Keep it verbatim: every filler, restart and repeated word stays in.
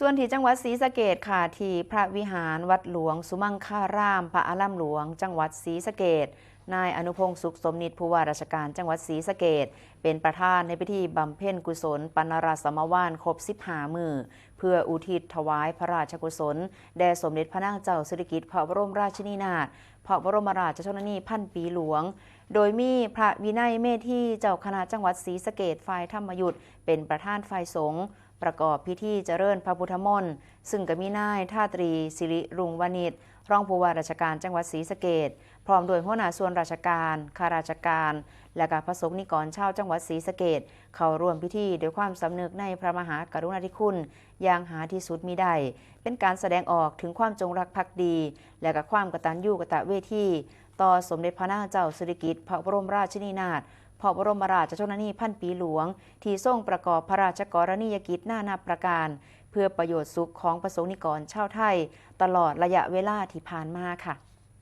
ส่วนที่จังหวัดศรีสะเกษค่ะ ที่พระวิหารวัดหลวงสุมังคาราม พระอารามหลวงจังหวัดศรีสะเกษ นายอนุพงษ์ สุขสมนิต ผู้ว่าราชการจังหวัดศรีสะเกษ เป็นประธานในพิธีบำเพ็ญกุศลปัณณราสมวาลครบสิบห้ามื้อ เพื่ออุทิศถวายพระราชกุศลแด่สมเด็จพระนางเจ้าสิริกิติ์พระบรมราชินีนาถ พระบรมราชชนนีพันปีหลวง โดยมีพระวินัยเมธี เจ้าคณะจังหวัดศรีสะเกษ ฝ่ายธรรมยุต เป็นประธานฝ่ายสงฆ์ ประกอบพิธีเจริญพระพุทธมนต์ ซึ่งก็มีนายทาตรี สิริรุ่งวณิช รองผู้ว่าราชการจังหวัดศรีสะเกษ พร้อมด้วยหัวหน้าส่วนราชการ ข้าราชการ และก็พระสงฆ์นิกรชาวจังหวัดศรีสะเกษ เข้าร่วมพิธีด้วยความสำนึกในพระมหากรุณาธิคุณอย่างหาที่สุดมิได้ เป็นการแสดงออกถึงความจงรักภักดี และก็ความกตัญญูกตเวที ต่อสมเด็จพระนางเจ้าสิริกิติ์พระบรมราชินีนาถ พระบรมราชชนนีพันปีหลวง ที่ทรงประกอบพระราชกรณียกิจนานาประการ เพื่อประโยชน์สุขของพระสงฆ์นิกรชาวไทย ตลอดระยะเวลาที่ผ่านมาค่ะ